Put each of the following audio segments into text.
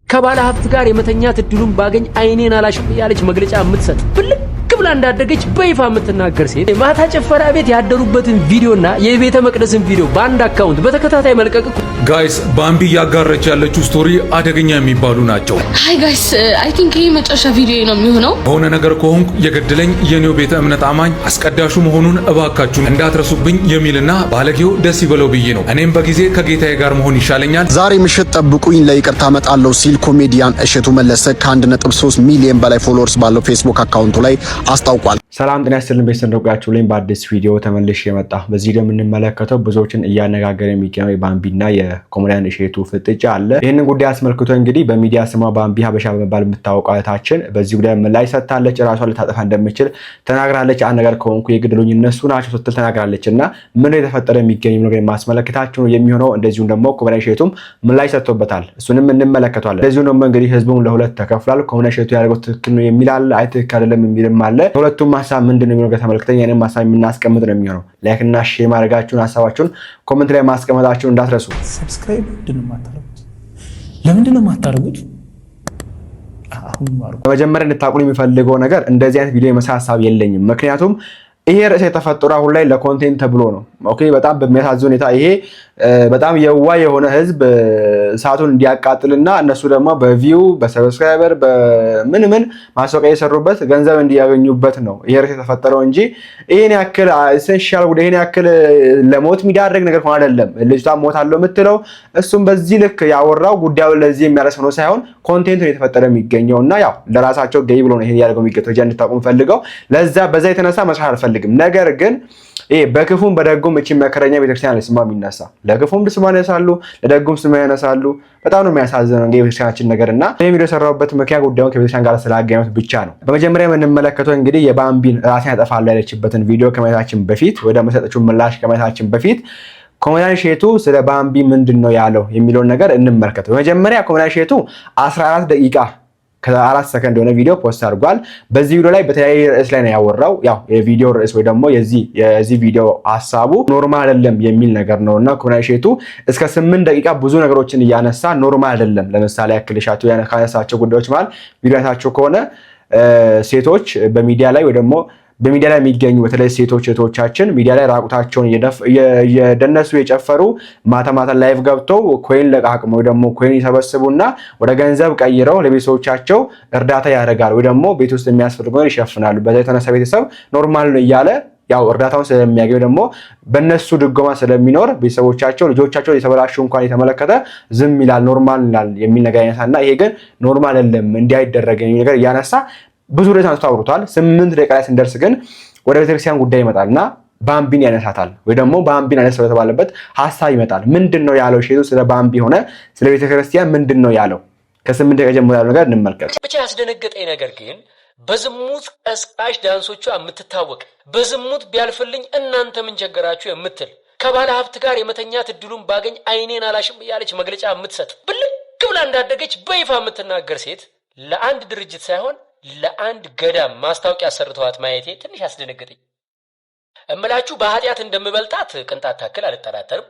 ከባለ ሀብት ጋር የመተኛት እድሉን ባገኝ አይኔን አላሽም እያለች መግለጫ የምትሰጥ፣ ብልግ ብላ እንዳደገች በይፋ የምትናገር ሴት ማታ ጭፈራ ቤት ያደሩበትን ቪዲዮና የቤተ መቅደስን ቪዲዮ በአንድ account በተከታታይ መልቀቅ እኮ Guys፣ ባምቢ እያጋረች ያለችው story አደገኛ የሚባሉ ናቸው። Hi guys፣ I think ይሄ መጨረሻ ቪዲዮ ነው የሚሆነው። በሆነ ነገር ከሆንኩ የገደለኝ የኔው ቤተ እምነት አማኝ አስቀዳሹ መሆኑን እባካችሁን እንዳትረሱብኝ የሚልና ባለጌው ደስ ይበለው ብዬ ነው። እኔም በጊዜ ከጌታዬ ጋር መሆን ይሻለኛል። ዛሬ ምሽት ጠብቁኝ፣ ለይቅርታ እመጣለሁ ሲል ኮሜዲያን እሸቱ መለሰ ከ1.3 ሚሊዮን በላይ followers ባለው ፌስቡክ account ኡ ላይ አስታውቋል። ሰላም ጤና ይስጥልን ቤተሰብ፣ እንደቆያችሁ ላይ በአዲስ ቪዲዮ ተመልሼ የመጣ በዚህ ቪዲዮ የምንመለከተው ብዙዎችን እያነጋገረ የሚገኘው የባምቢና የኮሜዲያን እሸቱ ፍጥጫ አለ። ይህንን ጉዳይ አስመልክቶ እንግዲህ በሚዲያ ስሟ ባምቢ ሀበሻ በመባል የምታወቀው እህታችን በዚህ ጉዳይ ምላሽ ሰጥታለች። ራሷን ልታጠፋ እንደምችል ተናግራለች። አንድ ነገር ከሆንኩ የገደሉኝ እነሱ ናቸው ስትል ተናግራለች። እና ምን የተፈጠረ የሚገኝ ነገር የማስመለከታችሁ ነው የሚሆነው። እንደዚሁም ደግሞ ኮሜዲያን እሸቱም ምላሽ ሰጥቶበታል። እሱንም እንመለከቷለን። እንደዚሁም ደግሞ እንግዲህ ህዝቡም ለሁለት ተከፍሏል። ኮሜዲያን እሸቱ ያደረገው ትክክል ነው የሚል አለ፣ አይ ትክክል አይደለም የሚልም አለ። ሁለቱም ሀሳብ ምንድን ነው የሚለው ነገር ተመልክተን ያንን ሀሳብ የምናስቀምጥ ነው የሚሆነው። Like እና share ማድረጋችሁን፣ ሀሳባችሁን comment ላይ ማስቀመጣችሁን እንዳትረሱ። Subscribe ምንድን ነው የማታደርጉት? ለምንድን ነው የማታደርጉት? አሁን አድርጉ። በመጀመሪያ እንድታውቁ የሚፈልገው ነገር እንደዚህ አይነት ቪዲዮ የመስራት ሀሳብ የለኝም። ምክንያቱም ይሄ ርዕስ የተፈጠረው አሁን ላይ ለ content ተብሎ ነው። Okay፣ በጣም በሚያሳዝን ሁኔታ ይሄ በጣም የዋህ የሆነ ህዝብ ሰዓቱን እንዲያቃጥልና እነሱ ደግሞ በ view፣ በ subscriber፣ በምን ምን ማስታወቂያ የሰሩበት ገንዘብ እንዲያገኙበት ነው ይሄ ርዕስ የተፈጠረው እንጂ ይሄን ያክል essential ጉዳይ፣ ይሄን ያክል ለሞት የሚዳርግ ነገር ሆኖ አይደለም። ልጅቷ ሞት አለው የምትለው፣ እሱም በዚህ ልክ ያወራው ጉዳዩ ለዚህ የሚያደርስ ሆኖ ሳይሆን content ኡ የተፈጠረ የሚገኘው እና ያው ለራሳቸው ገቢ ብሎ ነው ይሄን ያደርገው የሚገኘው። እንድታውቁ የምፈልገው ለዛ በዛ የተነሳ መስራት አልፈልግም። ነገር ግን ይሄ በክፉም በደጉም እቺ መከረኛ ቤተክርስቲያን ላይ ስሟ የሚነሳ፣ ለክፉም ስሟን ያነሳሉ፣ ለደጉም ስሟ ያነሳሉ። በጣም ነው የሚያሳዝነው እንግዲህ የቤተክርስቲያናችን ነገር። እና ይሄ ቪዲዮ የሰራሁበት ምክንያት ጉዳዩን ከቤተክርስቲያን ጋር ስላገናኙት ብቻ ነው። በመጀመሪያ የምንመለከተው እንግዲህ የባምቢን ራሴን ያጠፋለሁ ያለችበትን ቪዲዮ ከማየታችን በፊት፣ ወደ መሰጠችው ምላሽ ከማየታችን በፊት ኮሜዲያን እሸቱ ስለ ባምቢ ምንድን ነው ያለው የሚለውን ነገር እንመልከት። በመጀመሪያ ኮሜዲያን እሸቱ 14 ደቂቃ ከ4 ሰከንድ የሆነ ቪዲዮ post አድርጓል። በዚህ ቪዲዮ ላይ በተለያየ ርዕስ ላይ ነው ያወራው። ያው የቪዲዮ ርዕስ ወይ ደግሞ የዚህ ቪዲዮ ሀሳቡ normal አይደለም የሚል ነገር ነው። እና ኮሜዲያን እሸቱ እስከ 8 ደቂቃ ብዙ ነገሮችን እያነሳ normal አይደለም። ለምሳሌ ያክል እሸቱ ካነሳቸው ጉዳዮች መሀል ቪዲዮ አይታችሁ ከሆነ ሴቶች በሚዲያ ላይ ወይ ደግሞ በሚዲያ ላይ የሚገኙ በተለይ ሴቶች እህቶቻችን ሚዲያ ላይ ራቁታቸውን እየደነሱ፣ የጨፈሩ ማታ ማታ live ገብተው coin ለቃቅመው ወይ ደግሞ coin ይሰበስቡና ወደ ገንዘብ ቀይረው ለቤተሰቦቻቸው እርዳታ ያደርጋሉ ወይ ደግሞ ቤት ውስጥ የሚያስፈልገውን ይሸፍናሉ። በዛ የተነሳ ቤተሰብ normal ነው እያለ ያው እርዳታውን ስለሚያገኙ ደግሞ በእነሱ ድጎማ ስለሚኖር ቤተሰቦቻቸው ልጆቻቸው የተበላሹ እንኳን የተመለከተ ዝም ይላል፣ normal ይላል የሚል ነገር ያነሳና ይሄ ግን normal አይደለም፣ እንዲህ አይደረግም የሚል ነገር እያነሳ ብዙ ርዕስ አንስቶ አውርቷል። 8 ደቂቃ ላይ ስንደርስ ግን ወደ ቤተክርስቲያን ጉዳይ ይመጣል እና ባምቢን ያነሳታል ወይ ደግሞ ባምቢን አነሳው የተባለበት ሀሳብ ይመጣል። ምንድን ነው ያለው እሸቱ ስለ ባምቢ ሆነ ስለ ቤተክርስቲያን ምንድን ነው ያለው? ከ8 ደቂቃ ጀምሮ ያለው ነገር እንመልከት። ብቻ ያስደነገጠኝ ነገር ግን በዝሙት ቀስቃሽ ዳንሶቿ የምትታወቅ፣ በዝሙት ቢያልፍልኝ እናንተ ምን ቸገራችሁ የምትል፣ ከባለ ሀብት ጋር የመተኛት እድሉን ባገኝ አይኔን አላሽም እያለች መግለጫ የምትሰጥ፣ ብልግ ብላ እንዳደገች በይፋ የምትናገር ሴት ለአንድ ድርጅት ሳይሆን ለአንድ ገዳም ማስታወቂያ ሰርተዋት ማየቴ ትንሽ አስደነገጠኝ። እምላችሁ በኃጢአት እንደምበልጣት ቅንጣት ታክል አልጠራጠርም።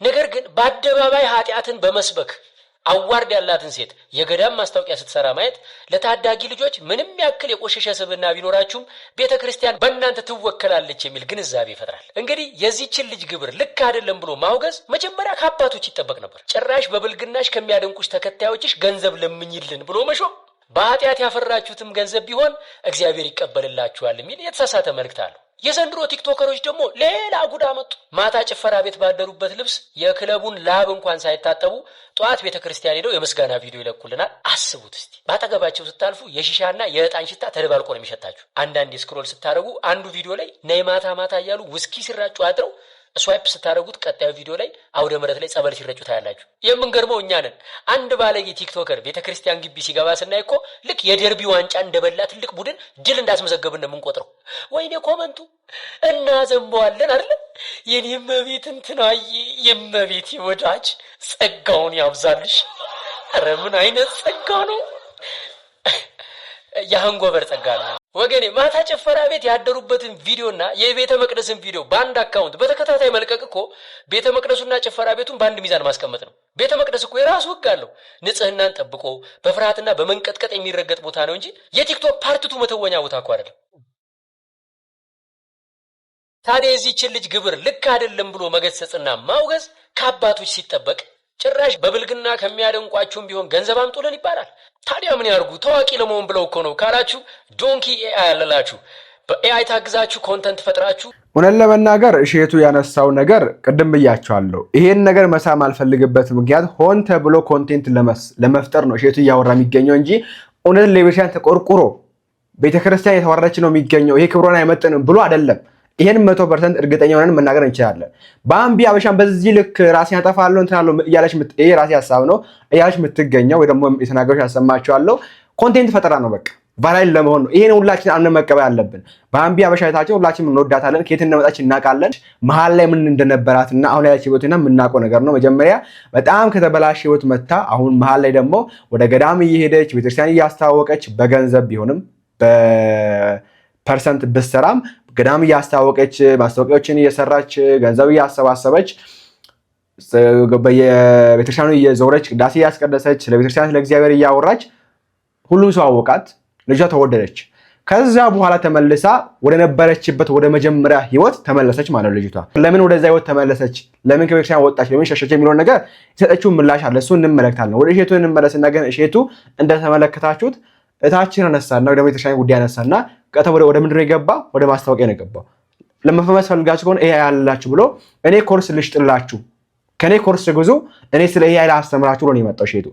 ነገር ግን በአደባባይ ኃጢአትን በመስበክ award ያላትን ሴት የገዳም ማስታወቂያ ስትሰራ ማየት ለታዳጊ ልጆች ምንም ያክል የቆሸሸ ስብዕና ቢኖራችሁም ቤተ ክርስቲያን በእናንተ ትወከላለች የሚል ግንዛቤ ይፈጥራል። እንግዲህ የዚችን ልጅ ግብር ልክ አይደለም ብሎ ማውገዝ መጀመሪያ ከአባቶች ይጠበቅ ነበር። ጭራሽ በብልግናሽ ከሚያደንቁሽ ተከታዮችሽ ገንዘብ ለምኝልን ብሎ መሾም በኃጢአት ያፈራችሁትም ገንዘብ ቢሆን እግዚአብሔር ይቀበልላችኋል የሚል የተሳሳተ መልእክት አለው። የዘንድሮ ቲክቶከሮች ደግሞ ሌላ ጉድ አመጡ። ማታ ጭፈራ ቤት ባደሩበት ልብስ የክለቡን ላብ እንኳን ሳይታጠቡ ጠዋት ቤተ ክርስቲያን ሄደው የምስጋና ቪዲዮ ይለቁልናል። አስቡት እስቲ፣ ባጠገባቸው ስታልፉ የሺሻና የዕጣን ሽታ ተደባልቆ ነው የሚሸታችሁ። አንዳንድ scroll ስታደርጉ አንዱ ቪዲዮ ላይ ነይ ማታ ማታ እያሉ ውስኪ ሲራጩ አድረው swipe ስታደርጉት ቀጣዩ ቪዲዮ ላይ አውደ ምሕረት ላይ ጸበል ሲረጩ ታያላችሁ። የምንገርመው እኛ ነን። አንድ ባለጌ TikToker ቤተ ክርስቲያን ግቢ ሲገባ ስናይ እኮ ልክ የደርቢ ዋንጫ እንደበላ ትልቅ ቡድን ድል እንዳስመዘገብን ነው የምንቆጥረው። ወይኔ comment ኡ እናዘንበዋለን አይደለ? የኔ እመቤት እንትናዬ፣ የእመቤት ወዳጅ፣ ጸጋውን ያብዛልሽ። ኧረ ምን አይነት ጸጋ ነው! የ hangover ጸጋ ነው ወገኔ። ማታ ጭፈራ ቤት ያደሩበትን ቪዲዮና የቤተ መቅደስን ቪዲዮ በአንድ account በተከታታይ መልቀቅ እኮ ቤተ መቅደሱና ጭፈራ ቤቱን በአንድ ሚዛን ማስቀመጥ ነው። ቤተ መቅደስ እኮ የራሱ ሕግ አለው። ንጽህናን ጠብቆ በፍርሃትና በመንቀጥቀጥ የሚረገጥ ቦታ ነው እንጂ የቲክቶክ part two መተወኛ ቦታ እኮ አይደለም። ታዲያ የዚህችን ልጅ ግብር ልክ አይደለም ብሎ መገሰጽና ማውገዝ ከአባቶች ሲጠበቅ ጭራሽ በብልግና ከሚያደንቋችሁም ቢሆን ገንዘብ አምጡልን ይባላል። ታዲያ ምን ያርጉ? ታዋቂ ለመሆን ብለው እኮ ነው ካላችሁ Donkey AI አለላችሁ። በ AI ታግዛችሁ content ፈጥራችሁ እውነት ለመናገር እሸቱ ያነሳው ነገር ቅድም ብያቸዋለሁ። ይሄን ነገር መሳም አልፈልግበት ምክንያት ሆን ተብሎ content ለመፍጠር ነው እሸቱ እያወራ የሚገኘው እንጂ እውነት ለቤተክርስቲያን ተቆርቁሮ ቤተክርስቲያን የተዋረደች ነው የሚገኘው፣ ይሄ ክብሯን አይመጥንም ብሎ አይደለም። ይሄን 100% እርግጠኛ ሆነን መናገር እንችላለን። ባምቢ አበሻን በዚህ ልክ ራሴን ያጠፋለሁ እንትን አለው እያለች፣ ይሄ ራሴ ሀሳብ ነው እያለች የምትገኘው ወይ ደግሞ የተናገረች ያሰማችኋለሁ። Content ፈጠራ ነው፣ በቃ viral ለመሆን ነው። ይሄን ሁላችን አምነን መቀበል አለብን። ባምቢ አበሻ አይታቸው ሁላችንም እንወዳታለን። ከየት እንደመጣች እናውቃለን። መሀል ላይ ምን እንደነበራትና አሁን ያለች ህይወትና የምናውቀው ነገር ነው። መጀመሪያ በጣም ከተበላሸ ህይወት መታ አሁን መሀል ላይ ደግሞ ወደ ገዳም እየሄደች ቤተክርስቲያን እያስተዋወቀች በገንዘብ ቢሆንም በ percent ብትሰራም ገዳም እያስታወቀች ማስታወቂያዎችን እየሰራች ገንዘብ እያሰባሰበች በየቤተክርስቲያኑ እየዞረች ቅዳሴ እያስቀደሰች ለቤተክርስቲያን ለእግዚአብሔር እያወራች ሁሉም ሰው አወቃት። ልጇ ተወደደች። ከዛ በኋላ ተመልሳ ወደ ነበረችበት ወደ መጀመሪያ ህይወት ተመለሰች ማለት ነው። ልጅቷ ለምን ወደዛ ህይወት ተመለሰች? ለምን ከቤተክርስቲያን ወጣች? ለምን ሸሸች? የሚለውን ነገር የሰጠችው ምላሽ አለ። እሱ እንመለከታለን። ወደ እሸቱ እንመለስና ግን እሸቱ እንደተመለከታችሁት እታችን አነሳና ወደ ቤተክርስቲያን ጉዳይ አነሳና ቀጥታ ወደ ምንድን ነው የገባ? ወደ ማስታወቂያ ነው የገባው። ለመፈመስ ፈልጋችሁ ከሆነ AI ያላችሁ ብሎ እኔ ኮርስ ልሽጥላችሁ፣ ከኔ ኮርስ ግዙ፣ እኔ ስለ AI ላስተምራችሁ ብሎ ነው የመጣው እሸቱ።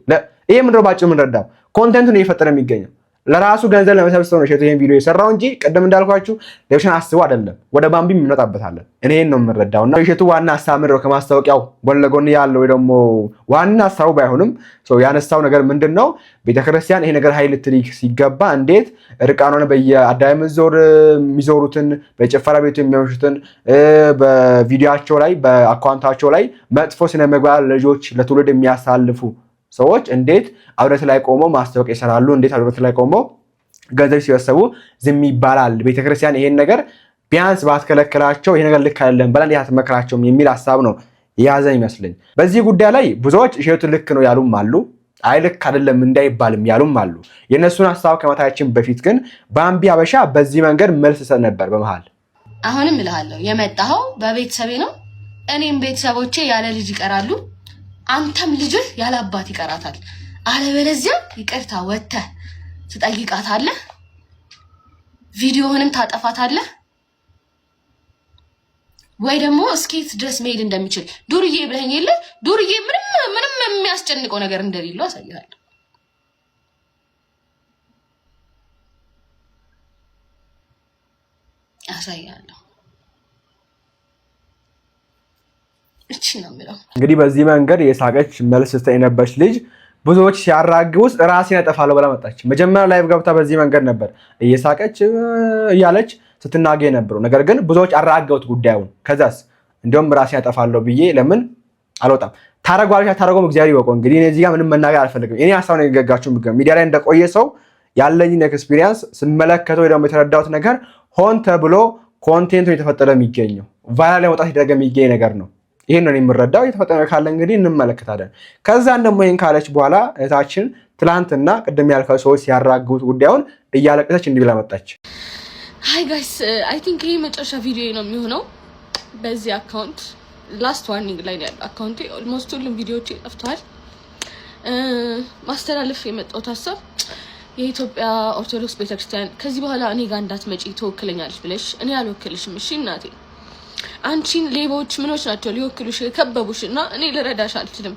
ይሄ ምንድነው ባጭሩ የምንረዳው content ኡን እየፈጠረ የሚገኘው ለራሱ ገንዘብ ለመሰብሰብ ነው እሸቱ ይሄን ቪዲዮ የሰራው እንጂ ቅድም እንዳልኳችሁ ለቤተክርስቲያን አስቦ አይደለም። ወደ ባምቢ እንመጣበታለን። እኔ ይሄን ነው የምንረዳው። እና እሸቱ ዋና ሀሳብ ምንድነው ከማስታወቂያው ጎን ለጎን ያለው ወይ ደግሞ ዋና ሀሳቡ ባይሆንም ያነሳው ነገር ምንድን ነው? ቤተክርስቲያን ይሄ ነገር ኃይል ትሪክ ሲገባ እንዴት እርቃኗን በየአዳይ ምዞር የሚዞሩትን በጭፈራ ቤቱ የሚያመሹትን በቪዲዮአቸው ላይ በ account ኣቸው ላይ መጥፎ ስነ ምግባር ልጆች ለትውልድ የሚያሳልፉ ሰዎች እንዴት አብረት ላይ ቆመው ማስታወቂያ ይሰራሉ? እንዴት አብረት ላይ ቆመው ገንዘብ ሲሰበስቡ ዝም ይባላል? ቤተክርስቲያን ይሄን ነገር ቢያንስ ባትከለክላቸው ይሄ ነገር ልክ አይደለም ብላ እንዴት አትመክራቸውም? የሚል ሀሳብ ነው የያዘ ይመስለኝ። በዚህ ጉዳይ ላይ ብዙዎች እሸቱ ልክ ነው ያሉም አሉ፣ አይ ልክ አይደለም እንዳይባልም ያሉም አሉ። የእነሱን ሀሳብ ከመታያችን በፊት ግን ባምቢ አበሻ በዚህ መንገድ መልስ ሰጥ ነበር በመሃል። አሁንም እልሃለሁ የመጣኸው በቤተሰቤ ነው። እኔም ቤተሰቦቼ ያለ ልጅ ይቀራሉ፣ አንተም ልጅህ ያለ አባት ይቀራታል። አለበለዚያ ይቅርታ ወጥተህ ትጠይቃታለህ፣ ቪዲዮህንም ታጠፋታለህ፣ ወይ ደግሞ እስኬት ድረስ መሄድ እንደሚችል ዱርዬ ብለኸኝ የለ ዱርዬ ምንም ምንም የሚያስጨንቀው ነገር እንደሌለው አሳይሃለሁ። አሳይሃለሁ። እቺ ነው የምለው። እንግዲህ በዚህ መንገድ የሳቀች መልስ ስትሰጥ የነበረች ልጅ ብዙዎች ሲያራግቡ ውስጥ ራሴን ያጠፋለሁ ብላ መጣች። መጀመሪያ live ገብታ በዚህ መንገድ ነበር እየሳቀች እያለች ስትናገር የነበረው። ነገር ግን ብዙዎች አራገቡት ጉዳዩን። ከዛስ እንዲሁም ራሴን ያጠፋለሁ ብዬ ለምን አልወጣም? ታረጓለች አታረገውም እግዚአብሔር ይወቀው። እንግዲህ እኔ እዚህ ጋር ምንም መናገር አልፈልግም። እኔ ሀሳብ ነው የገጋችሁ። ሚዲያ ላይ እንደቆየ ሰው ያለኝን experience ስመለከተው ወይ ደግሞ የተረዳሁት ነገር ሆን ተብሎ content ኡ የተፈጠረ የሚገኘው viral ለመውጣት የተደረገ የሚገኝ ነገር ነው። ይሄን ነው የምረዳው። የተፈጠረ ካለ እንግዲህ እንመለከታለን። ከዛን ደግሞ ይሄን ካለች በኋላ እህታችን ትላንትና ቅድም ያልከው ሰዎች ሲያራግቡት ጉዳዩን እያለቀሰች እንዲህ ብላ መጣች። Hi guys, I think ይሄ መጨረሻ ቪዲዮ ነው የሚሆነው በዚህ account። Last warning ላይ ነው ያለው account ኤ። Almost ሁሉም ቪዲዮዎች ጠፍተዋል። ማስተላለፍ የመጣሁት ሀሳብ የኢትዮጵያ ኦርቶዶክስ ቤተክርስቲያን ከዚህ በኋላ እኔ ጋር እንዳትመጪ ትወክለኛለች ብለሽ እኔ አልወክልሽም። እሺ እናቴ፣ አንቺን ሌቦች ምኖች ናቸው ሊወክሉሽ የከበቡሽ እና እኔ ልረዳሽ አልችልም።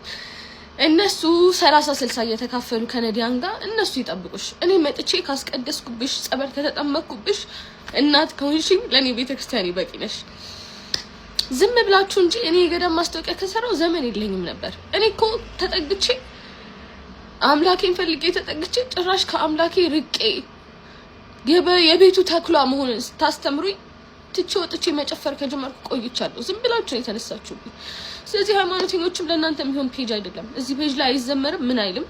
እነሱ 30-60 እየተካፈሉ ከነዲያን ጋር እነሱ ይጠብቁሽ። እኔ መጥቼ ካስቀደስኩብሽ፣ ጸበል ከተጠመቅኩብሽ፣ እናት ከሆንሽኝ ለእኔ ቤተክርስቲያን ይበቂ ነሽ። ዝም ብላችሁ እንጂ እኔ የገዳም ማስታወቂያ ከሰራው ዘመን የለኝም ነበር። እኔ እኮ ተጠግቼ አምላኬን ፈልጌ ተጠግቼ ጭራሽ ከአምላኬ ርቄ የቤቱ ተኩላ መሆንን ስታስተምሩኝ ትቼ ወጥቼ መጨፈር ከጀመርኩ ቆይቻለሁ። ዝም ብላችሁ ነው የተነሳችሁብኝ። ስለዚህ ሃይማኖተኞችም ለእናንተ የሚሆን page አይደለም። እዚህ page ላይ አይዘመርም፣ ምን አይልም።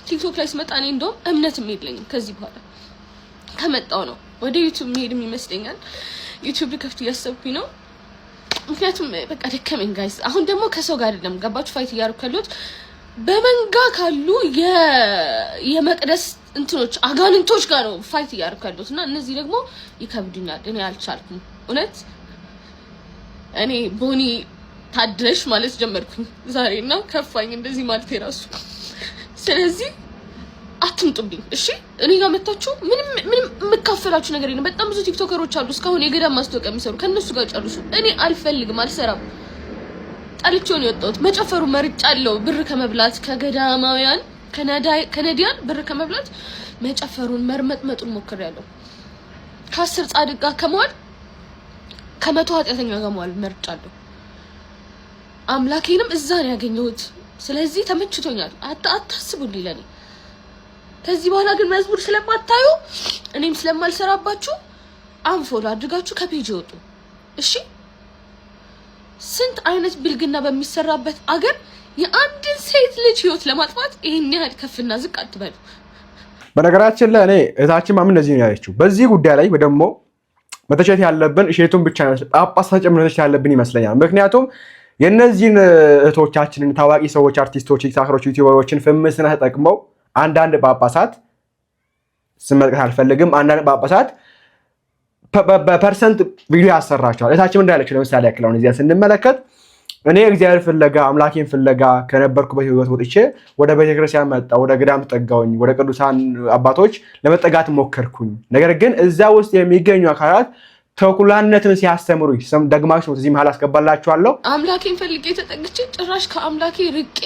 ቲክቶክ ላይ ስመጣ እኔ እንደውም እምነትም የለኝም። ከዚህ በኋላ ከመጣው ነው ወደ ዩቱብ መሄድም ይመስለኛል። ዩቱብ ከፍት እያሰብኩኝ ነው። ምክንያቱም በቃ ደከመኝ guys። አሁን ደግሞ ከሰው ጋር አይደለም ገባችሁ fight እያደረኩ ያለሁት በመንጋ ካሉ የመቅደስ እንትኖች አጋንንቶች ጋር ነው fight እያደረኩ ያለሁት እና እነዚህ ደግሞ ይከብዱኛል። እኔ አልቻልኩም። እውነት እኔ ቦኒ ታድለሽ ማለት ጀመርኩኝ ዛሬ እና ከፋኝ እንደዚህ ማለት የራሱ። ስለዚህ አትምጡብኝ፣ እሺ? እኔ ጋር መታችሁ ምንም ምንም የምካፈላችሁ ነገር የለም። በጣም ብዙ ቲክቶከሮች አሉ እስካሁን የገዳም ማስታወቂያ የሚሰሩ፣ ከእነሱ ጋር ጨርሱ። እኔ አልፈልግም፣ አልሰራም። ጠልቼው ነው የወጣሁት። መጨፈሩ መርጫለሁ። ብር ከመብላት ከገዳማውያን ከነዲያን ብር ከመብላት መጨፈሩን መርመጥመጡን ሞክሬያለሁ። ከ10 ጻድቅ ጋር ከመዋል ከ100 ኃጢአተኛ ጋር መዋል መርጫለሁ። አምላኬንም እዛ ነው ያገኘሁት። ስለዚህ ተመችቶኛል። አታስቡልኝ ለኔ። ከዚህ በኋላ ግን መዝሙር ስለማታዩ እኔም ስለማልሰራባችሁ unfollow አድርጋችሁ ከ page ይወጡ። እሺ፣ ስንት አይነት ብልግና በሚሰራበት አገር የአንድን ሴት ልጅ ህይወት ለማጥፋት ይህን ያህል ከፍና ዝቅ አትበሉ። በነገራችን ላይ እኔ እህታችን ማምን እንደዚህ ነው ያለችው። በዚህ ጉዳይ ላይ ደግሞ መተቸት ያለብን እሼቱን ብቻ ጳጳሳት ጭምር መተቸት ያለብን ይመስለኛል። ምክንያቱም የእነዚህን እህቶቻችንን ታዋቂ ሰዎች፣ አርቲስቶች፣ ቲክቶከሮች፣ ዩቲዩበሮችን famous ና ተጠቅመው አንዳንድ ጳጳሳት፣ ስም መጥቀስ አልፈልግም፣ አንዳንድ ጳጳሳት በ percent ቪዲዮ ያሰራቸዋል። እህታችን እንዳለችው ለምሳሌ ያክል አሁን እዚያ ስንመለከት እኔ እግዚአብሔር ፍለጋ አምላኬን ፍለጋ ከነበርኩበት ህይወት ወጥቼ ወደ ቤተክርስቲያን መጣ፣ ወደ ገዳም ተጠጋሁኝ፣ ወደ ቅዱሳን አባቶች ለመጠጋት ሞከርኩኝ። ነገር ግን እዛ ውስጥ የሚገኙ አካላት ተኩላነትን ሲያስተምሩ ደግማችሁ እዚህ መሀል አስገባላችኋለሁ። አምላኬን ፈልጌ ተጠግቼ ጭራሽ ከአምላኬ ርቄ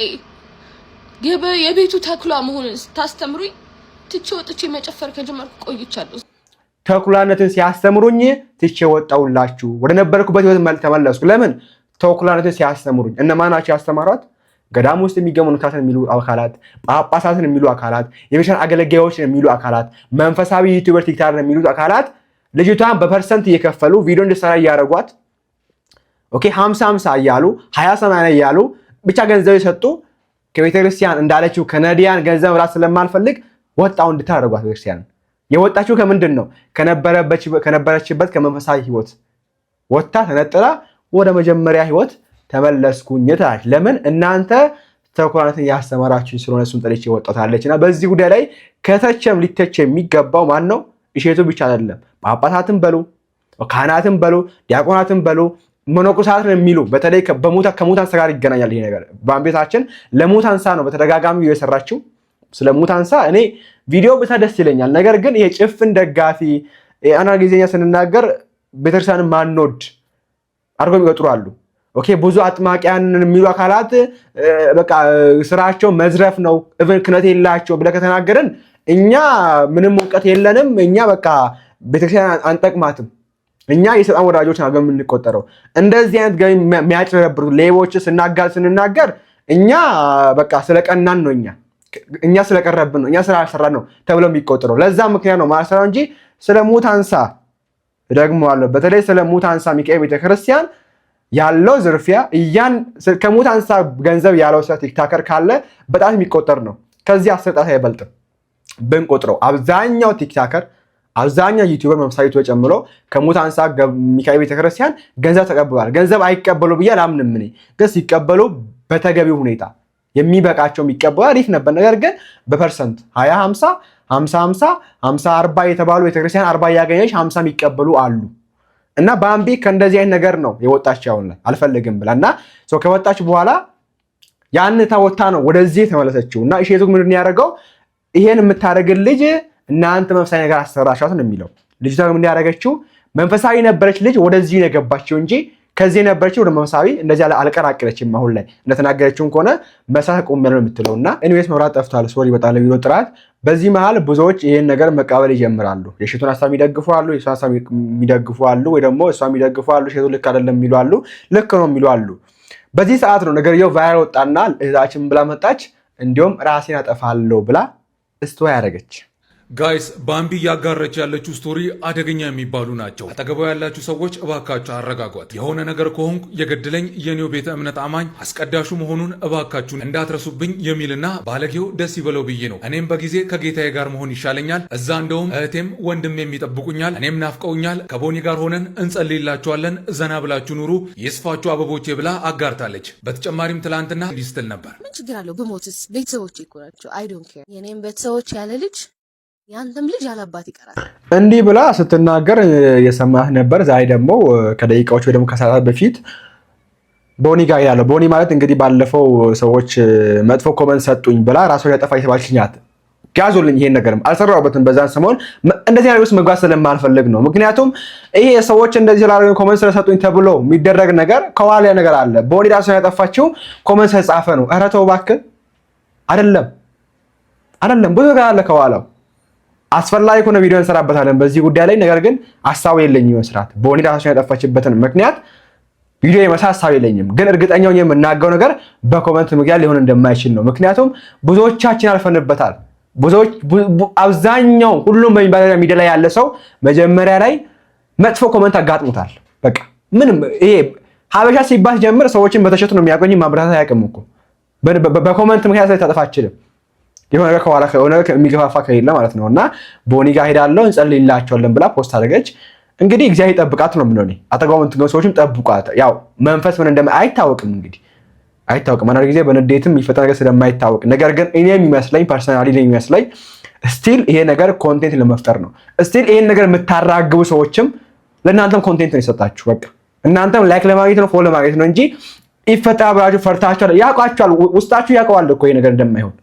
የቤቱ ተኩላ መሆንን ስታስተምሩኝ ትቼ ወጥቼ መጨፈር ከጀመርኩ ቆይቻለሁ። ተኩላነትን ሲያስተምሩኝ ትቼ ወጣሁላችሁ፣ ወደ ነበርኩበት ህይወት ተመለስኩ። ለምን? ተኩላነትን ሲያስተምሩኝ። እነማን ናቸው ያስተማሯት? ገዳም ውስጥ የሚገኙ መነኮሳትን የሚሉ አካላት፣ ጳጳሳትን የሚሉ አካላት፣ የቤተክርስቲያን አገልጋዮችን የሚሉ አካላት፣ መንፈሳዊ YouTuber TikToker የሚሉት አካላት ልጅቷን በ percent እየከፈሉ ቪዲዮ እንድትሰራ እያደረጓት፣ okay 50 50 እያሉ 20 80 እያሉ ብቻ ገንዘብ የሰጡ ከቤተክርስቲያን እንዳለችው ከነዲያን ገንዘብ መብላት ስለማልፈልግ ወጣው እንድታደርጓት ቤተክርስቲያን የወጣችው ከምንድን ነው? ከነበረችበት ከመንፈሳዊ ህይወት ወጥታ ተነጥላ ወደ መጀመሪያ ህይወት ተመለስኩኝ ትላለች። ለምን? እናንተ ተኩላነትን ያስተማራችሁኝ ስለሆነ እሱን ጠልቼ ወጣታለች። እና በዚህ ጉዳይ ላይ ከተቸም ሊተች የሚገባው ማን ነው? እሼቱ ብቻ አይደለም። ጳጳሳትን በሉ፣ ካህናትን በሉ፣ ዲያቆናትን በሉ፣ መነኮሳትን የሚሉ በተለይ ከሙታንሳ ጋር ይገናኛል ይሄ ነገር። በቤታችን ለሙታንሳ ነው በተደጋጋሚ የሰራችው። ስለ ሙታንሳ እኔ ቪዲዮ ብታ ደስ ይለኛል። ነገር ግን ይሄ ጭፍን ደጋፊ አንዳንድ ጊዜኛ ስንናገር ቤተክርስቲያንን ማንወድ አድርገው የሚቆጥሩ አሉ። Okay ብዙ አጥማቂያን የሚሉ አካላት በቃ ስራቸው መዝረፍ ነው፣ even ክህነት የላቸው ብለህ ከተናገርን እኛ ምንም እውቀት የለንም፣ እኛ በቃ ቤተክርስቲያን አንጠቅማትም፣ እኛ የሰይጣን ወዳጆች አድርገን የምንቆጠረው። እንደዚህ አይነት ገቢ የሚያጭበረብሩ ሌቦች ስናጋል ስንናገር እኛ በቃ ስለቀናን ነው፣ እኛ ስለቀረብን ነው፣ እኛ ስላልሰራን ነው ተብሎ የሚቆጠረው። ለዛ ምክንያት ነው ማልሰራው እንጂ ስለ ሙታንሳ ደግሞ አለው። በተለይ ስለ ሙታንሳ ሚካኤል ቤተክርስቲያን ያለው ዝርፊያ እያን ከሙታንሳ ገንዘብ ያለው ሰው TikToker ካለ በጣት የሚቆጠር ነው። ከዚህ 10 ጣት አይበልጥም ብንቆጥረው። አብዛኛው TikToker አብዛኛው YouTuber መንፈሳዊ ጨምሮ ከሙታንሳ ሚካኤል ቤተክርስቲያን ገንዘብ ተቀብሏል። ገንዘብ አይቀበሉ ብዬ አላምንም እኔ። ግን ሲቀበሉ በተገቢው ሁኔታ የሚበቃቸው የሚቀበሉ አሪፍ ነበር። ነገር ግን በ percent 20 50 50 50 50 40 የተባሉ ቤተክርስቲያን 40 እያገኘች 50 የሚቀበሉ አሉ። እና ባምቢ ከእንደዚህ አይነት ነገር ነው የወጣች አሁን ላይ አልፈልግም ብላ እና ከወጣች በኋላ ያን ታወታ ነው ወደዚህ የተመለሰችው። እና እሼቱ ምንድን ነው ያደረገው? ይሄን የምታደርግን ልጅ እናንተ መንፈሳዊ ነገር አሰራሻት ነው የሚለው። ልጅቷ ምን ያደረገችው? መንፈሳዊ ነበረች ልጅ ወደዚህ ነው የገባችው እንጂ ከዚህ የነበረችው ወደ መንፈሳዊ እንደዚህ አልቀራቀለችም። አሁን ላይ እንደተናገረችውን ከሆነ መስራት አቁሜያለሁ ነው የምትለው። እና anyways መብራት ጠፍቷል። Sorry በጣም ለቪዲዮ ጥራት። በዚህ መሀል ብዙዎች ይህን ነገር መቀበል ይጀምራሉ። የእሸቱን ሀሳብ የሚደግፉ አሉ፣ የእሷን ሀሳብ የሚደግፉ አሉ፣ ወይ ደግሞ እሷ የሚደግፉ አሉ፣ እሸቱ ልክ አይደለም የሚሉ አሉ፣ ልክ ነው የሚሉ አሉ። በዚህ ሰዓት ነው ነገርየው viral ወጣና እህታችን ብላ መጣች። እንዲሁም ራሴን አጠፋለሁ ብላ story ያደረገች። Guys፣ ባምቢ እያጋረች ያለችው story አደገኛ የሚባሉ ናቸው። አጠገቧ ያላችሁ ሰዎች እባካችሁ አረጋጓት። የሆነ ነገር ከሆንኩ የገደለኝ የኔው ቤተ እምነት አማኝ አስቀዳሹ መሆኑን እባካችሁን እንዳትረሱብኝ የሚልና ባለጌው ደስ ይበለው ብዬ ነው። እኔም በጊዜ ከጌታዬ ጋር መሆን ይሻለኛል። እዛ እንደውም እህቴም ወንድሜም ይጠብቁኛል፣ እኔም ናፍቀውኛል። ከቦኒ ጋር ሆነን እንጸልይላችኋለን። ዘና ብላችሁ ኑሩ፣ ይስፋችሁ አበቦቼ ብላ አጋርታለች። በተጨማሪም ትላንትና እንዲህ ስትል ነበር። ምን ችግር አለው ብሞትስ? ቤተሰቦቼ እኮ ናቸው። I don't care። የኔም ቤተሰቦች ያለ ልጅ የአንተም ልጅ ያለ አባት ይቀራል። እንዲህ ብላ ስትናገር የሰማህ ነበር። ዛሬ ደግሞ ከደቂቃዎች ወይ ደግሞ ከሰዓታት በፊት ቦኒ ጋር ያለው፣ ቦኒ ማለት እንግዲህ ባለፈው ሰዎች መጥፎ comment ሰጡኝ ብላ ራሷን ያጠፋች የተባለች ናት። ያዙልኝ፣ ይሄን ነገርም አልሰራሁበትም። በዛን ሰሞን እንደዚህ ነገር ውስጥ መግባት ስለማልፈልግ ነው። ምክንያቱም ይሄ ሰዎች እንደዚህ ስላደረጉኝ፣ comment ስለሰጡኝ ተብሎ የሚደረግ ነገር ከኋላ ነገር አለ። ቦኒ ራሷን ያጠፋችው comment ስለጻፈ ነው። ኧረ ተው እባክህ፣ አይደለም አይደለም፣ ብዙ ነገር አለ ከኋላው። አስፈላጊ ከሆነ ቪዲዮ እንሰራበታለን በዚህ ጉዳይ ላይ። ነገር ግን ሀሳቡ የለኝም መስራት። ቦኒ ራሷን ያጠፋችበትን ምክንያት ቪዲዮ የመስራት ሀሳብ የለኝም። ግን እርግጠኛውን የምናገረው ነገር በ comment ምክንያት ሊሆን እንደማይችል ነው። ምክንያቱም ብዙዎቻችን አልፈንበታል። ብዙዎች፣ አብዛኛው፣ ሁሉም በሚባል ሚዲያ ላይ ያለ ሰው መጀመሪያ ላይ መጥፎ comment አጋጥሞታል። በቃ ምንም ይሄ ሀበሻ ሲባል ጀምር ሰዎችን በተሸቱ ነው የሚያቆኝ፣ ማብራታት አያውቅም እኮ። በ comment ምክንያት ላይ ታጠፋ አችልም። የሆነ ነገር ከኋላ የሆነ ነገር የሚገፋፋ ከሌለ ማለት ነው። እና ቦኒ ጋር ሄዳለሁ እንጸልይላቸዋለን ብላ post አደረገች። እንግዲህ እግዚአብሔር ይጠብቃት ነው የምለው እኔ። አጠገቧ የምትገኙ ሰዎችም ጠብቋት። ያው መንፈስ ምን እንደም አይታወቅም፣ እንግዲህ አይታወቅም። አንዳንድ ጊዜ በንዴትም የሚፈጠር ነገር ስለማይታወቅ፣ ነገር ግን እኔ የሚመስለኝ፣ personally የሚመስለኝ still ይሄ ነገር content ለመፍጠር ነው። Still ይሄን ነገር የምታራግቡ ሰዎችም ለእናንተም content ነው የሰጣችሁ። በቃ እናንተም like ለማግኘት ነው፣ follow ለማግኘት ነው እንጂ ይፈጠራል ብላችሁ ፈርታችኋል። ያውቃችኋል፣ ውስጣችሁ ያውቀዋል እኮ ይሄ ነገር እንደማይሆን።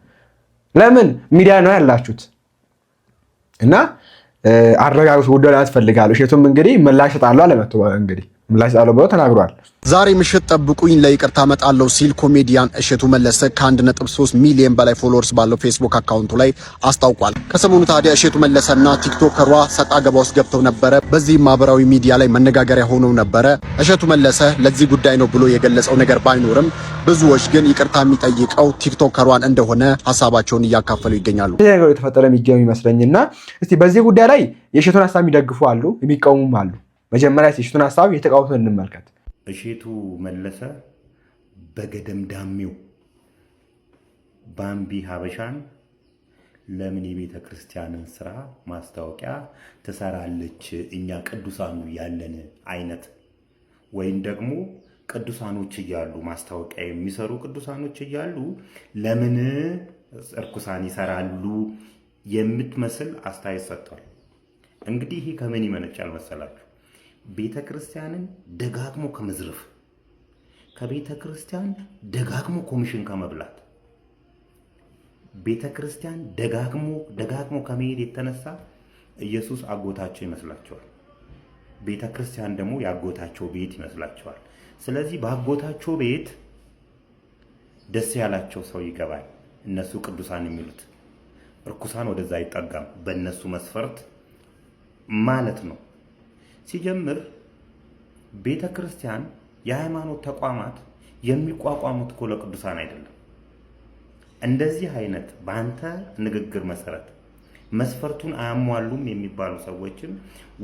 ለምን ሚዲያ ነው ያላችሁት እና አረጋግጡ ጉዳይ ላይ ያስፈልጋል። እሸቱም እንግዲህ ምላሽ እሰጣለሁ አለ፣ መጥቶ እንግዲህ ምላሽ እሰጣለሁ ብሎ ተናግሯል። ዛሬ ምሽት ጠብቁኝ ለይቅርታ እመጣለሁ ሲል ኮሜዲያን እሸቱ መለሰ ከ1.3 ሚሊዮን በላይ followers ባለው ፌስቡክ account ኡ ላይ አስታውቋል። ከሰሞኑ ታዲያ እሸቱ መለሰና ቲክቶከሯ ሰጣ ገባ ውስጥ ገብተው ነበረ። በዚህም ማህበራዊ ሚዲያ ላይ መነጋገሪያ ሆነው ነበረ። እሸቱ መለሰ ለዚህ ጉዳይ ነው ብሎ የገለጸው ነገር ባይኖርም ብዙዎች ግን ይቅርታ የሚጠይቀው ቲክቶከሯን እንደሆነ ሀሳባቸውን እያካፈሉ ይገኛሉ። ይህ ነገር የተፈጠረ የሚገኘው ይመስለኝና እስቲ በዚህ ጉዳይ ላይ የእሸቱን ሀሳብ የሚደግፉ አሉ፣ የሚቃወሙም አሉ። መጀመሪያ የእሸቱን ሀሳብ የተቃወሙትን እንመልከት። እሼቱ መለሰ በገደምዳሜው ባምቢ ሀበሻን ለምን የቤተ ክርስቲያንን ስራ ማስታወቂያ ትሰራለች፣ እኛ ቅዱሳኑ ያለን አይነት ወይም ደግሞ ቅዱሳኖች እያሉ፣ ማስታወቂያ የሚሰሩ ቅዱሳኖች እያሉ ለምን እርኩሳን ይሰራሉ የምትመስል አስተያየት ሰጥቷል። እንግዲህ ይሄ ከምን ይመነጫል መሰላችሁ? ቤተ ክርስቲያንን ደጋግሞ ከመዝረፍ፣ ከቤተ ክርስቲያን ደጋግሞ ኮሚሽን ከመብላት፣ ቤተ ክርስቲያን ደጋግሞ ደጋግሞ ከመሄድ የተነሳ ኢየሱስ አጎታቸው ይመስላቸዋል። ቤተ ክርስቲያን ደግሞ የአጎታቸው ቤት ይመስላቸዋል። ስለዚህ በአጎታቸው ቤት ደስ ያላቸው ሰው ይገባል። እነሱ ቅዱሳን የሚሉት እርኩሳን ወደዛ አይጠጋም፣ በእነሱ መስፈርት ማለት ነው። ሲጀምር ቤተ ክርስቲያን የሃይማኖት ተቋማት የሚቋቋሙት እኮ ለቅዱሳን አይደለም። እንደዚህ አይነት በአንተ ንግግር መሰረት መስፈርቱን አያሟሉም የሚባሉ ሰዎችን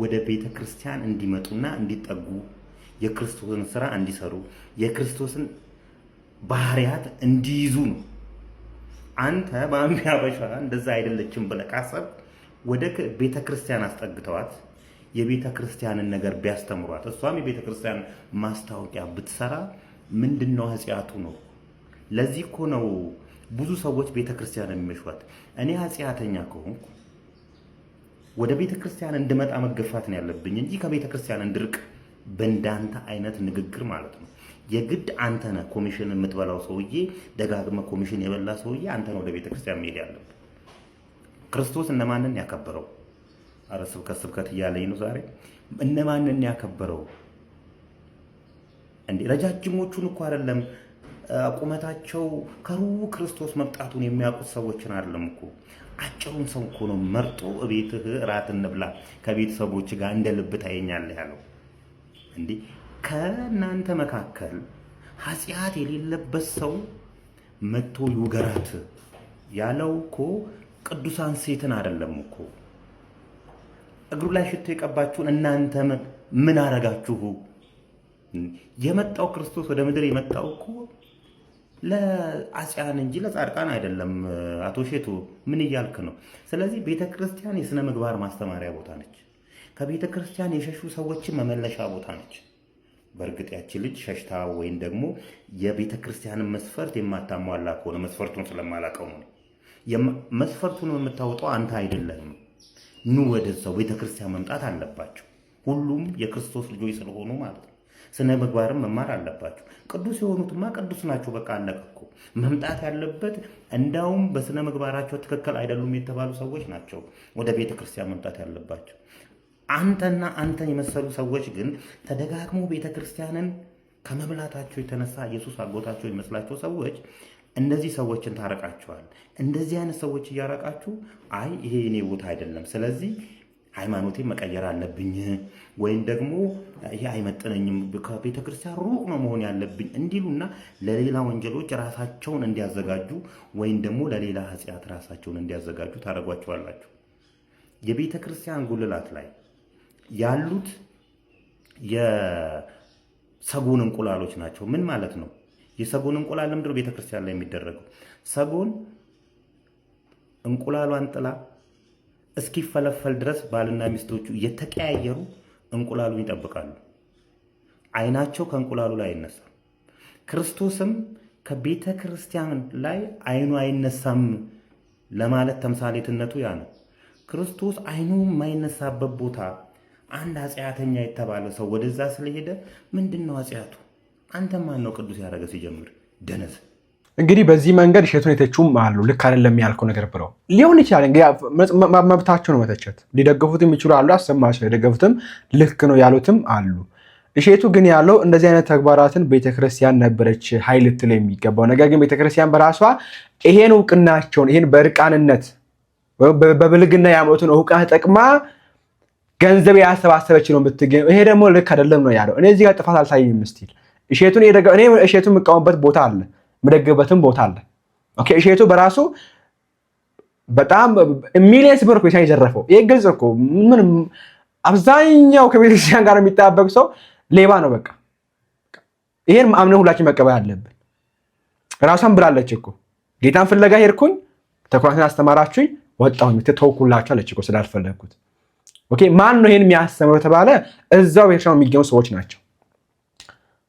ወደ ቤተ ክርስቲያን እንዲመጡና እንዲጠጉ፣ የክርስቶስን ስራ እንዲሰሩ፣ የክርስቶስን ባህሪያት እንዲይዙ ነው። አንተ በአምቢ ሀበሻ እንደዛ አይደለችም ብለህ ካሰብክ ወደ ቤተ ክርስቲያን አስጠግተዋት የቤተ ክርስቲያንን ነገር ቢያስተምሯት፣ እሷም የቤተ ክርስቲያን ማስታወቂያ ብትሰራ ምንድን ነው ኃጢአቱ ነው? ለዚህ እኮ ነው ብዙ ሰዎች ቤተ ክርስቲያን የሚመሿት። እኔ ኃጢአተኛ ከሆንኩ ወደ ቤተ ክርስቲያን እንድመጣ መገፋት ነው ያለብኝ እንጂ ከቤተ ክርስቲያን እንድርቅ በእንዳንተ አይነት ንግግር ማለት ነው። የግድ አንተ ነህ ኮሚሽን የምትበላው ሰውዬ፣ ደጋግመህ ኮሚሽን የበላ ሰውዬ አንተ ነህ ወደ ቤተ ክርስቲያን መሄድ ያለብህ። ክርስቶስ እነማንን ያከበረው? አረ ስብከት ስብከት እያለኝ ነው ዛሬ። እነማንን ያከበረው? እንዴ ረጃጅሞቹን እኮ አይደለም፣ ቁመታቸው ከሩቅ ክርስቶስ መምጣቱን የሚያውቁት ሰዎችን አይደለም እኮ፣ አጭሩን ሰው እኮ ነው መርጦ እቤትህ እራት እንብላ፣ ከቤተሰቦች ጋር እንደ ልብ ታየኛለህ ያለው። እንዴ ከእናንተ መካከል ኃጢአት የሌለበት ሰው መጥቶ ይውገራት ያለው እኮ። ቅዱሳን ሴትን አይደለም እኮ እግሩ ላይ ሽቶ የቀባችሁን እናንተ ምን አረጋችሁ? የመጣው ክርስቶስ ወደ ምድር የመጣው እኮ ለአጽያን እንጂ ለጻድቃን አይደለም። አቶ ሼቱ ምን እያልክ ነው? ስለዚህ ቤተ ክርስቲያን የሥነ ምግባር ማስተማሪያ ቦታ ነች። ከቤተ ክርስቲያን የሸሹ ሰዎችን መመለሻ ቦታ ነች። በእርግጥ ያቺ ልጅ ሸሽታ ወይም ደግሞ የቤተ ክርስቲያንን መስፈርት የማታሟላ ከሆነ፣ መስፈርቱን ስለማላውቀው ነው። መስፈርቱን የምታወጣው አንተ አይደለህም። ኑ ወደዛው ቤተ ክርስቲያን መምጣት አለባቸው። ሁሉም የክርስቶስ ልጆች ስለሆኑ ማለት ነው። ስነ ምግባርም መማር አለባቸው። ቅዱስ የሆኑትማ ቅዱስ ናቸው። በቃ አለቀ እኮ። መምጣት ያለበት እንዳውም በስነ ምግባራቸው ትክክል አይደሉም የተባሉ ሰዎች ናቸው ወደ ቤተ ክርስቲያን መምጣት ያለባቸው። አንተና አንተን የመሰሉ ሰዎች ግን ተደጋግሞ ቤተ ክርስቲያንን ከመብላታቸው የተነሳ ኢየሱስ አጎታቸው ይመስላቸው ሰዎች እነዚህ ሰዎችን ታረቃቸዋል። እንደዚህ አይነት ሰዎች እያረቃችሁ አይ ይሄ የኔ ቦታ አይደለም፣ ስለዚህ ሃይማኖቴን መቀየር አለብኝ ወይም ደግሞ ይሄ አይመጥነኝም፣ ከቤተ ክርስቲያን ሩቅ ነው መሆን ያለብኝ እንዲሉና ለሌላ ወንጀሎች ራሳቸውን እንዲያዘጋጁ ወይም ደግሞ ለሌላ ኃጢአት ራሳቸውን እንዲያዘጋጁ ታደርጓቸዋላችሁ። የቤተ ክርስቲያን ጉልላት ላይ ያሉት የሰጎን እንቁላሎች ናቸው። ምን ማለት ነው? የሰጎን እንቁላል ለምንድነው ቤተ ክርስቲያን ላይ የሚደረገው? ሰጎን እንቁላሏን ጥላ እስኪፈለፈል ድረስ ባልና ሚስቶቹ እየተቀያየሩ እንቁላሉን ይጠብቃሉ። አይናቸው ከእንቁላሉ ላይ አይነሳም። ክርስቶስም ከቤተ ክርስቲያን ላይ አይኑ አይነሳም ለማለት ተምሳሌትነቱ ያ ነው። ክርስቶስ አይኑ የማይነሳበት ቦታ አንድ ኃጢአተኛ የተባለ ሰው ወደዛ ስለሄደ ምንድን ነው ኃጢአቱ? አንተ ማን ነው ቅዱስ ያደረገ ሲጀምር ደነዝ። እንግዲህ በዚህ መንገድ እሸቱን የተቹም አሉ። ልክ አይደለም ያልከው ነገር ብለው ሊሆን ይችላል። እንግዲህ መብታቸው ነው መተቸት። ሊደገፉት የሚችሉ አሉ፣ አሰማቸው የደገፉትም ልክ ነው ያሉትም አሉ። እሸቱ ግን ያለው እንደዚህ አይነት ተግባራትን ቤተክርስቲያን ነበረች ኃይል ልትል የሚገባው ነገር ግን ቤተክርስቲያን በራሷ ይሄን እውቅናቸውን ይሄን በእርቃንነት በብልግና ያመጡትን እውቅና ተጠቅማ ገንዘብ ያሰባሰበች ነው የምትገኘው። ይሄ ደግሞ ልክ አይደለም ነው ያለው። እኔ እዚህ ጋር ጥፋት አልታየኝም። still እሸቱን እኔ እሸቱን የምቃወምበት ቦታ አለ፣ የምደግፍበትም ቦታ አለ። Okay እሸቱ በራሱ በጣም millions ብር እኮ የዘረፈው ይሄ ግልጽ እኮ ምንም አብዛኛው ከቤተክርስቲያን ጋር የሚጣበቅ ሰው ሌባ ነው። በቃ ይሄን አምነን ሁላችን መቀበል አለብን። ራሷን ብላለች እኮ ጌታን ፍለጋ ሄድኩኝ፣ ተኩራትን አስተማራችሁኝ፣ ወጣሁኝ፣ ተውኩላችሁ አለች እኮ ስላልፈለግኩት። Okay ማን ነው ይሄን የሚያስተምረው ተባለ? እዛው ቤተክርስቲያን የሚገኙ ሰዎች ናቸው።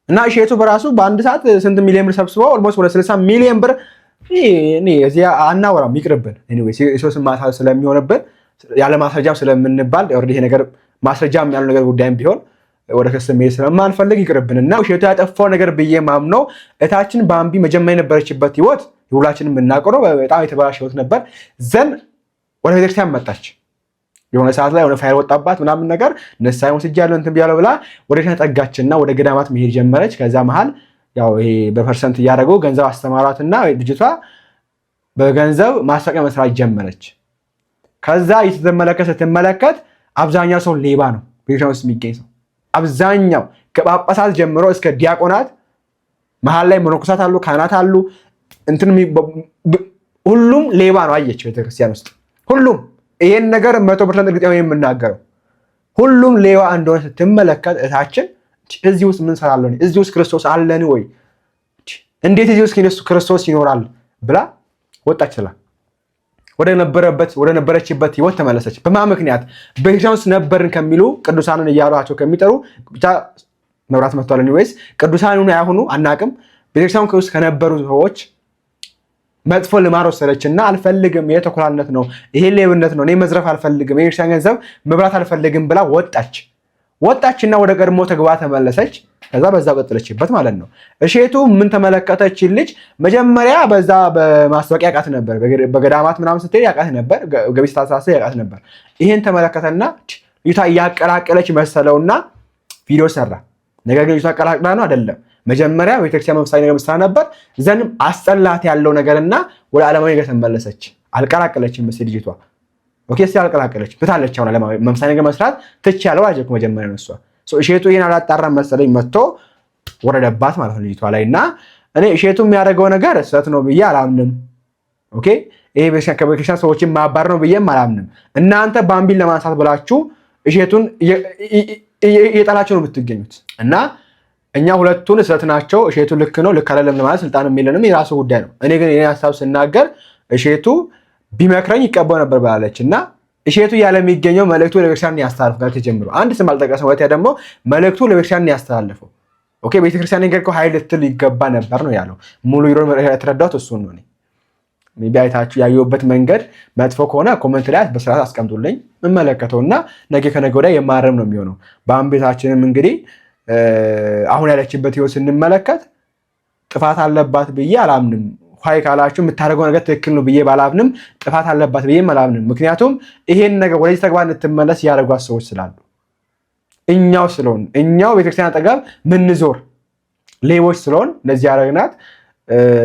እና እሸቱ በራሱ በአንድ ሰዓት ስንት ሚሊዮን ብር ሰብስበው almost ወደ 60 ሚሊዮን ብር እዚያ አናወራም፣ ይቅርብን። Anyways የሰው ስም ማንሳት ስለሚሆንብን ያለ ማስረጃም ስለምንባል already ይሄ ነገር ማስረጃም ያለው ነገር ጉዳይም ቢሆን ወደ ክስ መሄድ ስለማንፈልግ ይቅርብን። እና እሸቱ ያጠፋው ነገር ብዬ ማምነው እታችን ባምቢ መጀመሪያ የነበረችበት ህይወት ሁላችንም የምናውቀው ነው። በጣም የተበላሸ ህይወት ነበር። Then ወደ ቤተክርስቲያን መጣች። የሆነ ሰዓት ላይ የሆነ ፋይል ወጣባት ምናምን ነገር ንስሐ ወስጃለሁ እንትን ብያለሁ ብላ ወደ ቤተክርስቲያን ጠጋችና ወደ ገዳማት መሄድ ጀመረች። ከዛ መሀል ያው ይሄ በ percent እያደረገው ገንዘብ አስተማሯትና ልጅቷ በገንዘብ ማስታወቂያ መስራት ጀመረች። ከዛ እየተመለከተ ስትመለከት አብዛኛው ሰው ሌባ ነው። ቤተክርስቲያን ውስጥ የሚገኝ ሰው አብዛኛው ከጳጳሳት ጀምሮ እስከ ዲያቆናት፣ መሀል ላይ መነኮሳት አሉ፣ ካህናት አሉ፣ እንትን ሁሉም ሌባ ነው። አየች ቤተክርስቲያን ውስጥ ሁሉም ይሄን ነገር 100% እርግጠኛ የምናገረው ሁሉም ሌባ እንደሆነ ስትመለከት እታችን እዚህ ውስጥ ምን ሰራለሁ? እዚህ ውስጥ ክርስቶስ አለን ወይ? እንዴት እዚህ ውስጥ ክርስቶስ ይኖራል ብላ ወጣች። ስላ ወደ ነበረችበት ህይወት ተመለሰች። በማ ምክንያት? ቤተክርስቲያን ውስጥ ነበርን ከሚሉ ቅዱሳንን እያሏቸው ከሚጠሩ ብቻ መብራት መጥቷል። ወይስ ቅዱሳን አይሁኑ አናቅም። ቤተክርስቲያን ውስጥ ከነበሩ ሰዎች መጥፎ ልማድ ወሰደች እና አልፈልግም፣ ይሄ ተኩላነት ነው፣ ይሄ ሌብነት ነው፣ እኔ መዝረፍ አልፈልግም፣ የቤተክርስቲያን ገንዘብ መብላት አልፈልግም ብላ ወጣች። ወጣችና ወደ ቀድሞ ተግባር ተመለሰች። ከዛ በዛው ቀጠለችበት ማለት ነው። እሼቱ ምን ተመለከተች? ልጅ መጀመሪያ በዛ በማስታወቂያ ያውቃት ነበር፣ በገዳማት ምናምን ስትሄድ ያውቃት ነበር፣ ገቢ ስታሳስብ ያውቃት ነበር። ይሄን ተመለከተና ልጅቷ እያቀላቀለች መሰለውና ቪዲዮ ሰራ። ነገር ግን ልጅቷ አቀላቅላ ነው አይደለም። መጀመሪያ ቤተክርስቲያን መንፈሳዊ ነገር መስራ ነበር። ዘንም አስጠላት ያለው ነገርና ወደ ዓለማዊ ነገር ተመለሰች። አልቀላቀለችም መሰለኝ ልጅቷ። Okay እስኪ አልቀላቀለች ብታለች። አሁን ዓለማዊ መንፈሳዊ ነገር መስራት ትቻለው አለች እኮ መጀመሪያ ነው እሷ። እሼቱ ይሄን አላጣራም መሰለኝ መጥቶ ወረደባት ማለት ነው ልጅቷ ላይ። እና እኔ እሼቱ የሚያደርገው ነገር ስህተት ነው ብዬ አላምንም። Okay ይሄ ከቤተክርስቲያን ሰዎችን ማባረር ነው ብዬም አላምንም። እናንተ ባምቢን ለማንሳት ብላችሁ እሸቱን እየጠላችሁ ነው የምትገኙት እና እኛ ሁለቱን ስህተት ናቸው፣ እሸቱ ልክ ነው ልክ አይደለም ለማለት ስልጣን የለንም፣ የራሱ ጉዳይ ነው። እኔ ግን የኔን ሀሳብ ስናገር እሸቱ ቢመክረኝ ይቀበው ነበር ብላለች እና እሸቱ እያለ የሚገኘው መልእክቱ ለቤተክርስቲያን ያስተላልፈው ጋር ተጀምሮ አንድ ስም አልጠቀሰም። ሁለተኛ ደግሞ መልእክቱ ለቤተክርስቲያን ያስተላልፈው okay፣ ቤተክርስቲያን ነገር ሀይል ልትል ይገባ ነበር ነው ያለው። ሙሉ የተረዳሁት እሱን ነው። Maybe አይታችሁ ያየሁበት መንገድ መጥፎ ከሆነ comment ላይ በስርዓት አስቀምጡልኝ፣ የምመለከተው እና ነገ ከነገ ወዲያ የማረም ነው የሚሆነው። በአንቤታችንም እንግዲህ አሁን ያለችበት ህይወት ስንመለከት ጥፋት አለባት ብዬ አላምንም። Why ካላችሁ የምታደርገው ነገር ትክክል ነው ብዬ ባላምንም ጥፋት አለባት ብዬም አላምንም። ምክንያቱም ይሄን ነገር ወደዚህ ተግባር እንድትመለስ ያደረጓት ሰዎች ስላሉ እኛው ስለሆን እኛው ቤተክርስቲያን አጠገብ ምንዞር ሌቦች ስለሆን እንደዚህ ያደረግናት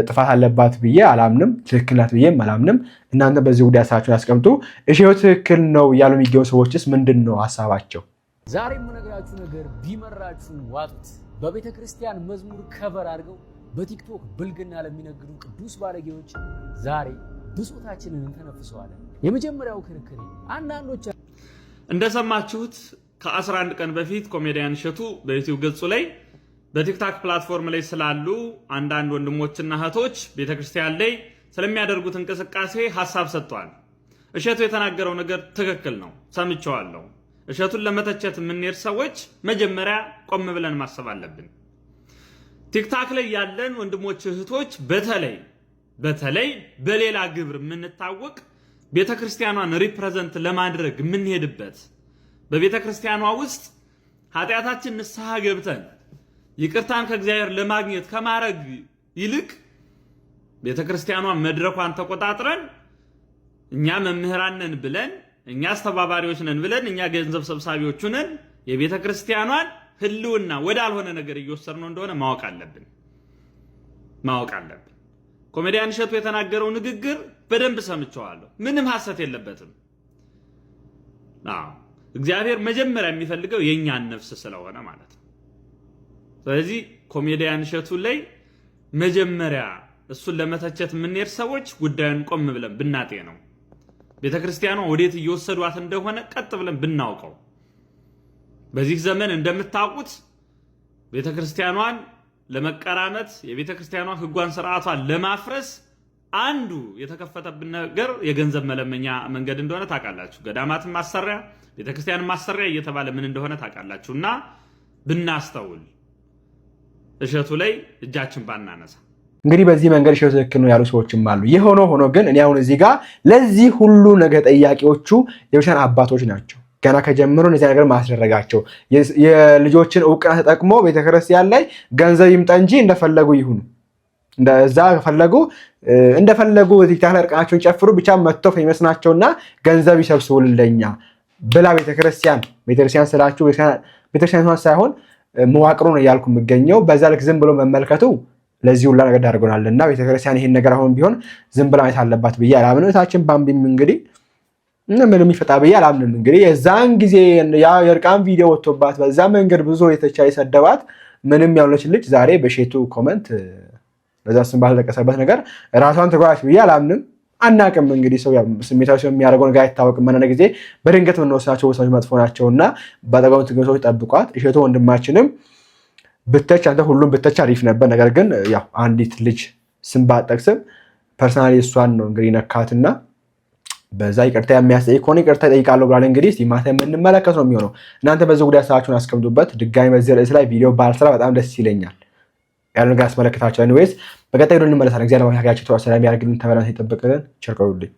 ጥፋት አለባት ብዬ አላምንም። ትክክል ናት ብዬም አላምንም። እናንተ በዚህ ጉዳይ ሀሳባችሁን ያስቀምጡ። እሺ ትክክል ነው እያሉ የሚገኙ ሰዎችስ ምንድን ነው ሀሳባቸው? ዛሬ የምነግራችሁ ነገር ቢመራችሁ ዋጡት። በቤተ ክርስቲያን መዝሙር cover አድርገው በቲክቶክ ብልግና ለሚነግዱ ቅዱስ ባለጌዎች ዛሬ ብሶታችንን እንተነፍሰዋለን። የመጀመሪያው ክርክሬ አንዳንዶች እንደሰማችሁት ከ11 ቀን በፊት ኮሜዲያን እሸቱ በዩቲዩብ ገጹ ላይ በቲክታክ platform ላይ ስላሉ አንዳንድ ወንድሞችና እህቶች ቤተክርስቲያን ላይ ስለሚያደርጉት እንቅስቃሴ ሀሳብ ሰጥቷል። እሸቱ የተናገረው ነገር ትክክል ነው፣ ሰምቼዋለሁ። እሸቱን ለመተቸት የምንሄድ ሰዎች መጀመሪያ ቆም ብለን ማሰብ አለብን። ቲክታክ ላይ ያለን ወንድሞች እህቶች፣ በተለይ በተለይ በሌላ ግብር የምንታወቅ ቤተክርስቲያኗን represent ለማድረግ የምንሄድበት በቤተክርስቲያኗ ውስጥ ኃጢአታችን ንስሐ ገብተን ይቅርታን ከእግዚአብሔር ለማግኘት ከማድረግ ይልቅ ቤተክርስቲያኗን መድረኳን ተቆጣጥረን እኛ መምህራን ነን ብለን፣ እኛ አስተባባሪዎች ነን ብለን፣ እኛ ገንዘብ ሰብሳቢዎቹ ነን የቤተ ክርስቲያኗን ሕልውና ወዳልሆነ ነገር እየወሰድነው እንደሆነ ማወቅ አለብን ማወቅ አለብን። ኮሜዲያን እሸቱ የተናገረው ንግግር በደንብ ሰምቼዋለሁ። ምንም ሐሰት የለበትም። አዎ እግዚአብሔር መጀመሪያ የሚፈልገው የእኛን ነፍስ ስለሆነ ማለት ነው። ስለዚህ ኮሜዲያን እሸቱ ላይ መጀመሪያ እሱን ለመተቸት የምንሄድ ሰዎች ጉዳዩን ቆም ብለን ብናጤ ነው ቤተ ክርስቲያኗ ወዴት እየወሰዷት እንደሆነ ቀጥ ብለን ብናውቀው። በዚህ ዘመን እንደምታውቁት ቤተ ክርስቲያኗን ለመቀራመት የቤተ ክርስቲያኗ ሕጓን ስርዓቷን ለማፍረስ አንዱ የተከፈተብን ነገር የገንዘብ መለመኛ መንገድ እንደሆነ ታውቃላችሁ። ገዳማትን ማሰሪያ፣ ቤተ ክርስቲያንን ማሰሪያ እየተባለ ምን እንደሆነ ታውቃላችሁ። እና ብናስተውል እሸቱ ላይ እጃችን ባናነሳ። እንግዲህ በዚህ መንገድ እሸቱ ትክክል ነው ያሉ ሰዎችም አሉ። የሆነ ሆኖ ግን እኔ አሁን እዚህ ጋር ለዚህ ሁሉ ነገር ጠያቂዎቹ የቤተክርስቲያን አባቶች ናቸው። ገና ከጀምሮ እነዚያ ነገር ማስደረጋቸው የልጆችን እውቅና ተጠቅሞ ቤተክርስቲያን ላይ ገንዘብ ይምጣ እንጂ እንደፈለጉ ይሁኑ፣ እንደዛ ከፈለጉ እንደፈለጉ ቲክታክ ላይ እርቃናቸውን ጨፍሩ፣ ብቻ መጥተው famous ናቸውና ገንዘብ ይሰብስቡልኛ ብላ ቤተክርስቲያን ቤተክርስቲያን ስላችሁ ቤተክርስቲያን ሳይሆን መዋቅሩ ነው እያልኩ የምገኘው። በዛ ልክ ዝም ብሎ መመልከቱ ለዚህ ሁላ ነገር ዳርጎናል እና ቤተክርስቲያን ይሄን ነገር አሁን ቢሆን ዝም ብላ ማየት አለባት ብዬ አላምንም። እህታችን ባምቢም እንግዲህ ምንም ይፈጣ ብዬ አላምንም። እንግዲህ የዛን ጊዜ ያ የእርቃን ቪዲዮ ወጥቶባት በዛ መንገድ ብዙ የተቻ የሰደባት ምንም ያልሆነች ልጅ ዛሬ በሼቱ comment በዛ ስም ባልጠቀሰበት ነገር ራሷን ትጓች ብዬ አላምንም። አናቅም እንግዲህ ሰው ስሜታዊ ሰው የሚያደርገው ነገር አይታወቅም። አንዳንድ ጊዜ በድንገት የምንወስናቸው ውሳኔዎች መጥፎ ናቸው እና በአጠገቡ የምትገኙ ሰዎች ጠብቋት። እሸቱ ወንድማችንም ብተች አንተ ሁሉም ብተች አሪፍ ነበር። ነገር ግን ያው አንዲት ልጅ ስም ባጠቅስም personally እሷን ነው እንግዲህ ነካትና በዛ ይቅርታ የሚያስጠይቅ ከሆነ ይቅርታ ይጠይቃለሁ ብሏል። እንግዲህ እስኪ ማታ የምንመለከት ነው የሚሆነው። እናንተ በዚህ ጉዳይ ሀሳባችሁን አስቀምጡበት። ድጋሚ በዚህ ርዕስ ላይ ቪዲዮ ባልሰራ በጣም ደስ ይለኛል። ያሉ ነገር አስመለከታቸው። Anyways በቀጣይ እንመለሳለን። እግዚአብሔር አምላካችን ሰላም ያደርግልን፣ ተበላን ይጠብቅልን። ቸር ቆዩልኝ።